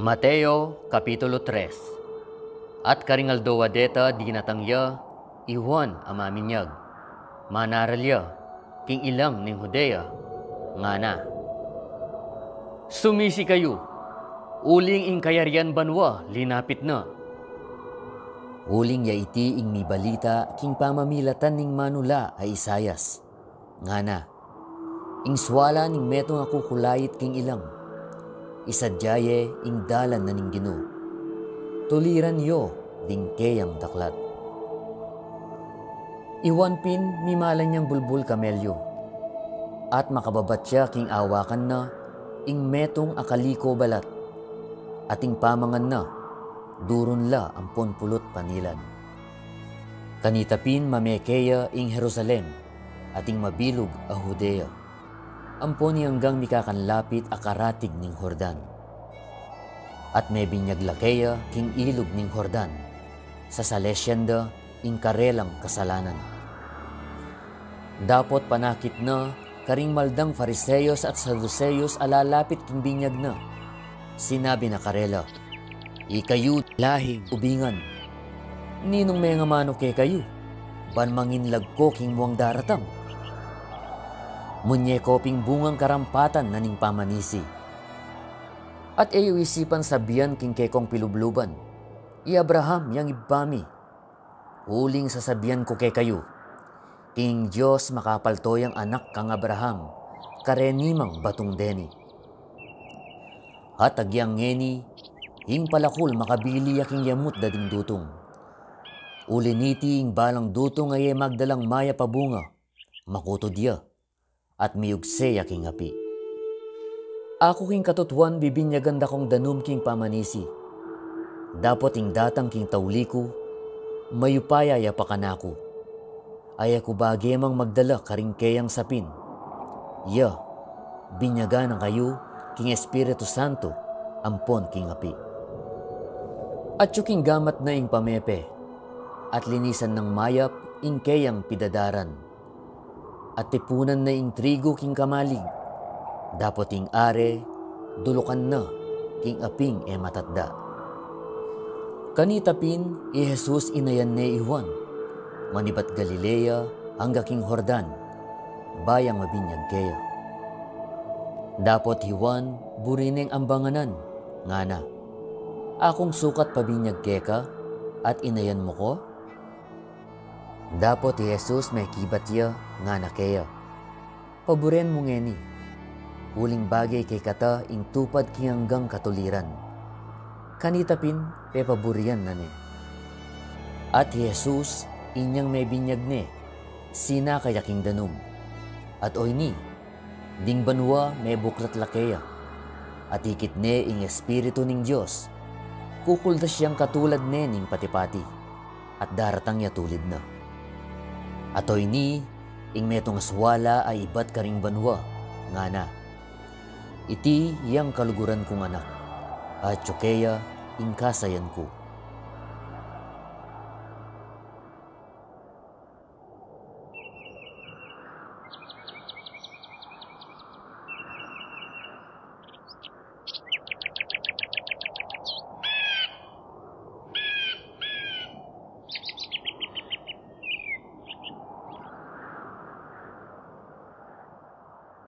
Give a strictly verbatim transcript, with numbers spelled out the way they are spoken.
Mateo, Kapitulo tres. At karing aldo a deta dinatang ya i Juan a maminyag, manaral ya king ilang ning Judea, ngana, "Sumisi kayu, uling ing kayarian banua linapit na." Uling ya iti ing mibalita king pamamilatan ning manula a Isaias, ngana, "Ing suala ning metung a kukulait king ilang, isadya ye ing dalan na ning Ginu. Tuliran yu ding keyang daklat." I Juan pin mimalan yang bulbul kamelyu, at makababat ya king awakan na ing metung a kaliko balat, at ing pamangan na durun la ampon pulut panilad. Kanita pin mameke ya ing Jerusalem, at ing mabilug a Judea, ampon ing anggang mikakanlapit a karatig ning Jordan. At mebinyag la keya king ilug ning Jordan, sasalesyan da ing karelang kasalanan. Dapot panakit na karing maldang Fariseos at Saduseos a lalapit king binyag na. Sinabi na karela, "Ikayu lahing ubingan, ninung mengamanu kekayu ban manginlag ko king muang daratang? Munye ko ping bungang karampatan na ning pamanisi. At e yu isipan sabian king kekong pilubluban, i Abraham yang ibpa mi. Uling sasabian ku kekayu, king Dios makapalto yang anak kang Abraham kareni mang batung deni. At agyang ngeni, ing palakul makabili ya king yamut da ding dutung. Uli niti ing balang dutung a e magdalang mayap a bunga, makutud ya, at miyugse ya king api. Aku king katutuan bibinyagan da kong danum king pamanisi. Dapot ing datang king tauli ku, mayupaya ya pa kanaku. Ay aku bage mang magdala karing keyang sapin. Ya, binyagan na kayu king Espiritu Santo ampon king api." Atyu king gamat na ing pamepe, at linisan nang mayap ing keyang pidadaran. At tipunan na ing trigu king kamalig, dapot ing are dulukan na king aping e matatda. Kanita pin i Jesus inayan ne i Juan, manibat Galilea angga king Jordan, ba yang mabinyag keya. Dapot i Juan buri neng ambanganan, ngana, "Akung sukat pabinyag keka, at inayan mu ko?" Dapot i Jesus mekibat ya, ngana keya, "Paburen mu ngeni, uling bage kekata ing tupad king anggang katuliran." Kanita pin pepaburian na ne. At i Jesus, inyang mebinyag ne, sinaka ya king danum. At oyni, ding banua mebuklat la keya, at ikit ne ing Espiritu ning Dios, kukuldas yang katulad ne ning pati-pati, at daratang ya tulid na. At oyni, ing metung a suala a ibat karing banua, ngana, "Iti yang kaluguran kung anak, atyu keya ing kasayan ku."